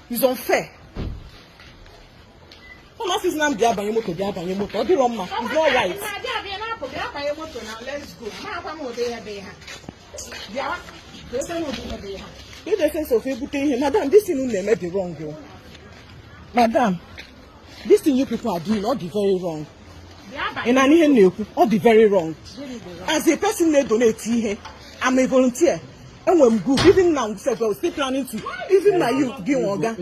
It's unfair. Ọ na-asịzi na m bịa banye moto, bịa banye moto. Ọ dịrọ mma. It's not right. Na-abịa abịa na-apụ, bịa banye moto na let's go. Ma m ụdị ihe dị ha. Bịawa. Ka ebe m ụdị ihe dị ha. In the sense of ebute ihe, madam, this thing unu na-eme dị wrong o. Madam, this thing you people are doing, ọ dị very wrong. Bịa banye. Ị na ihe m na-ekwu? Ọ dị very wrong. Gịnị dị wrong? As a person na-donate ihe, I'm a volunteer. Enwere m group. Even now sef, we're still planning to, even na you gị nwe oga.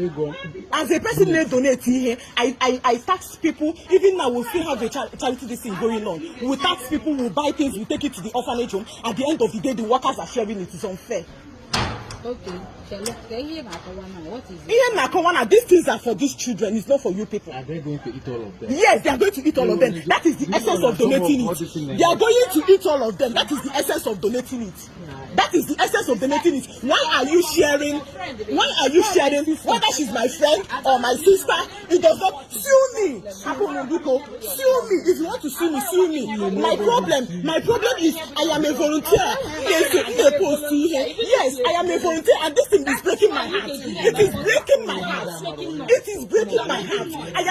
As a person na-donate ihe, I tax people. Even now, we still have a charity, this thing going on. We tax people, we buy things, we take it to the orphanage home. At the end of the day, the workers are sharing it. It's unfair. Okay, chele, ka ihe ị na-akọwa na, what is it? Ihe m na-akọwa na these things are for these children. It's not for you people. Are they going to eat all of them? Yes, they are going to eat all of them. That is the essence of donating it. They are going to eat all of them. That is the essence of donating it. That is the essence of donating it. Why are you sharing? Why are you sharing? Whether she's my friend or my sister, it does not sue me. Hapụ, sue me. If you want to sue me, sue me. My problem is I am a volunteer. Yes, post here. Yes, I am a volunteer, and this thing is breaking my heart. It is breaking my heart. It is breaking my heart. I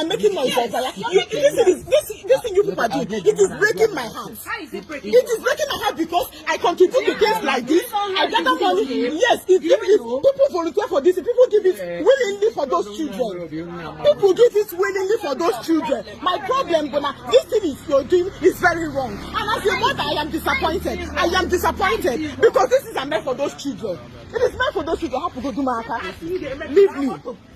am making noise, Isaiah. You, this thing is this this thing you people are doing. It is breaking my heart. How is it breaking? It is breaking my heart because I contribute to things like this. I gather money. Yes, if people volunteer for this, if people give it willingly for those children. People give it willingly for those children. My problem, Bona, this thing is you're doing is very wrong. And as a mother, I am disappointed. I am disappointed because this is a meant for those children. It is meant for those children. How to do my Leave me.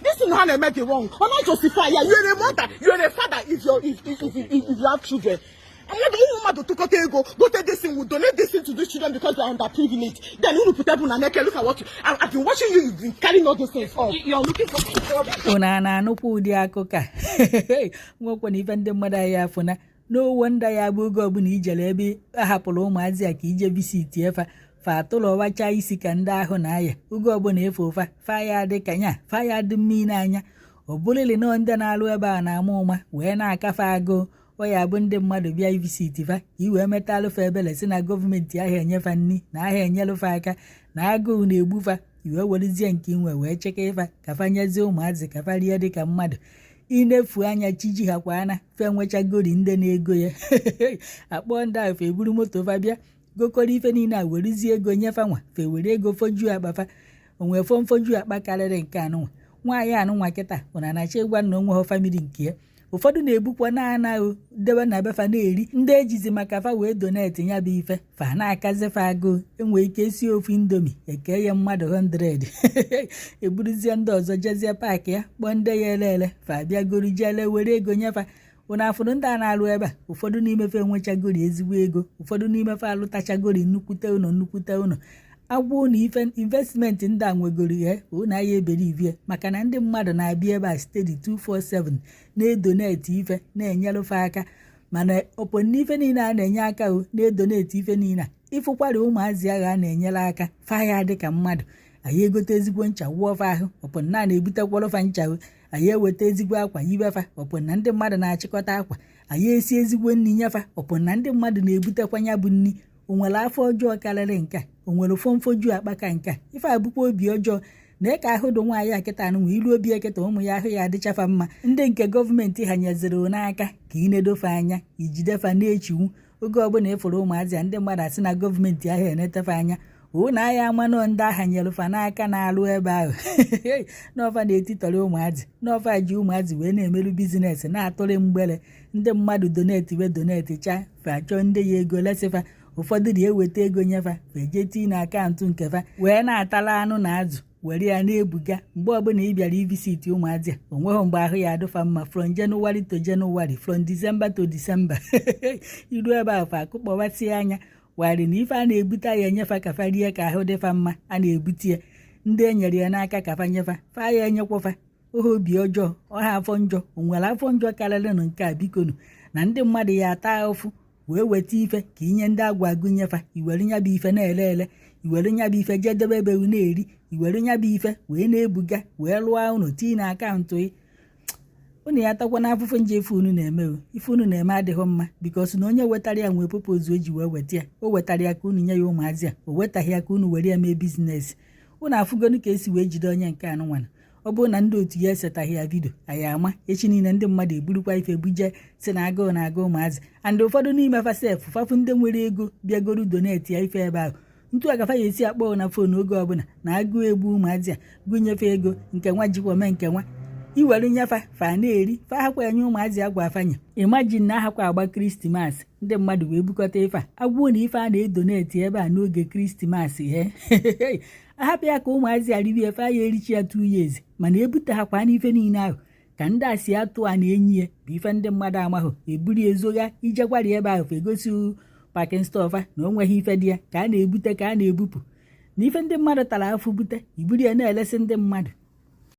This thing ha na-eme dị wrong. Ọ na justify ya. You're a mother, you're a father if you have children. Mmadụ, ụmụ mmadụ tụkọta ego gote this thing, will donate this thing to these children because they are underprivileged. Then unu pụta bụ na neke. Look at what you, I've been watching you. You've been carrying all those things up. You're looking for Unu a na-anụkwa ụdị akụkọ a nwekwa na ife ndị mmadụ anyị afụna n'owo nda ya bụ oge ọbụla ijere ebe a hapụrụ ụmụazị a ka ije visit efa fa atụlọwacha isi ka ndị ahụ na-aya. Oge ọbụla efe ụfa fa ya dị ka nya fa ya dị mmiri anya. Ọ bụrịrị nọọ ndị na-alụ ebe a na-ama ụma wee na-akafe agụụ. Ọ ya bụ ndị mmadụ bịa i visit fa ka i wee metalụfa ebele, si na gọọmenti ahịa enyefa nni na ahịa enyelụfa aka na agụụ na-egbufa. Iwee werezie nke inwe wee cheka ịfa ka fa nyezie ụmụazị ka fa rie dịka mmadụ. Inefu anya chiji ha kwa ana fe nwechagori ndị na-ego ya akpọọ ndị ahụ, fe eburu moto fa bịa gokọrọ ife niile a, werezie ego nyefa nwa, fe were ego fojuo akpa fa onwe fo mfoju akpa karịrị nke anụnwa. Nwaanyị anụnwa kịta ụna na-achọ ịgwa na onwe ha family nke ya. Ụfọdụ na-ebukwa na-anaghị debe na befa na-eri. Ndị ejizi maka fa wee donate ya bụ ife, fa na-akazi fa agụụ. Enwee ike si ofu Indomie eke ya mmadụ 100, eburuzie ndị ọzọ jezie park ya, kpọọ ndị ya ele ele, fa bịa goro jele were ego nyefa. Ụnụ afụrụ ndị a na-alụ ebe a, ụfọdụ n'ime fe enwechagori ezigbo ego, ụfọdụ n'ime fe alụtachagori nnukwute ụlọ, nnukwute ụlọ agwa ụnụ. Ife investment ndị a nwegoro ya, ụnụ anya eberive, maka na ndị mmadụ na-abịa ebe a steady 247 na-e donate ife, na-enyelụfe aka. Mana ọpọ n'ife niile a na-enye aka o na-e donate ife niile a, ịfụkwara ụmụazị agha a na-enyere aka, fa ya dị ka mmadụ. Anyị egote ezigbo ncha wụọ fa ahụ, ọpọ na na-ebutekwara fa ncha o. Anyị eweta ezigbo akwa yibefa, ọpọ na ndị mmadụ na-achịkọta akwa. Anyị esi ezigbo nri nyefa, ọpọ na ndị mmadụ na-ebutekwa ya bụ nri. O nwere afọ ọjọọ karịrị nke a? O nwere fomfoju akpaka nke a? Ife abụkwa obi ọjọọ na ka ahụ dị nwaanyị a kịta anụnwa ilu obi eketa ụmụ ya ahụ ya adịchafa mma. Ndị nke gọọmenti hanyeziri n'aka ka ị na-edofe anya ijidefa na-echiwu. Oge ọbụla ịfụrụ ụmụazị a, ndị mmadụ asị na gọọmenti ahụ enetefe anya ụna agha amanụ. Ndị agha nyelụfa n'aka na-alụ ebe ahụ n'ọfa na-etitọrọ ụmụazị n'ọfa, ji ụmụazị wee na-emerụ business, na-atụrụ mgbere. Ndị mmadụ donate we donate cha, fa chọọ ndị ya ego lesịfa. Ụfọdụ dị eweta ego nyefa, fa eje tii na akaụntụ nke fa wee na-atala anụ na azụ were ya na-ebuga. Mgbe ọbụla ị bịara i visit ụmụazị a, onweghị mgbe ahụ ya adụfa mma. From January to January, from December to December, iru ebe ahụ fa akụkpọwasị anya warị na ife a na-ebute ya enyefa ka fa rie ka ahụ dịfa mma. A na-ebute ya, ndị e nyere ya n'aka ka fa nyefa, fa ya enyekwafa ohe. Obi ọjọọ ọha, afọ njọ. O nwere afọ njọ karịrị nụ nke a? Bikonu, na ndị mmadụ ya ata ahụfụ wee weta ife ka inye ndị agwa agụnyefa, iwere nya bụ ife na-ele ele, iwere nya bụ ife jedebe ebe na-eri, iwere nya bụ ife wee na-ebuga, wee lụọ ụnụ tii na akaụntụ ị unu ya atakwa n'afụfụ nje. Ife unu na-eme o, ife unu na-eme adịghị mma, because na onye wetara ya nwee purpose o ji wee weta ya. O wetara ya ka unu nye ya ụmụazị a, o wetaghị ya ka unu were ya mee business. Unu afụgonu ka esi wee jide onye nke anụnwana. Ọ bụrụ na ndị otu ya esetaghị ya video, anyị ama echi niile ndị mmadụ eburukwa ife buje, si na agụụ na-agụ ụmụazị. And ụfọdụ n'ime fa sef, fafụ ndị nwere ego bịagoro donate ya ife ebe ahụ, ntu agafa ya esi akpọ na phone oge ọbụla na agụụ egbu ụmụazị a, gụnyefe ego nke nwa jikwa mee nke nwa iwere nyefa fa na-eri, fa hakwa enye ụmụazị agwa afanye. Imagine na ahakwa agba Christmas, ndị mmadụ wee bukọta ife a, agwụ na ife a na-edonate ebe a n'oge Christmas. He ahapụ ya ka ụmụazị aribi efe ya erichi ya 2 years, mana ebute ha kwa n'ife niile ahụ ka ndị a si atụ a na-enyi ya bụ ife ndị mmadụ amahụ eburu ezogha ijekwari ebe ahụ fa egosi packing stuff na o nweghị ife dị ya ka a na-ebute, ka a na-ebupụ na ife ndị mmadụ tara afụ bute, iburu ya na-elesi ndị mmadụ.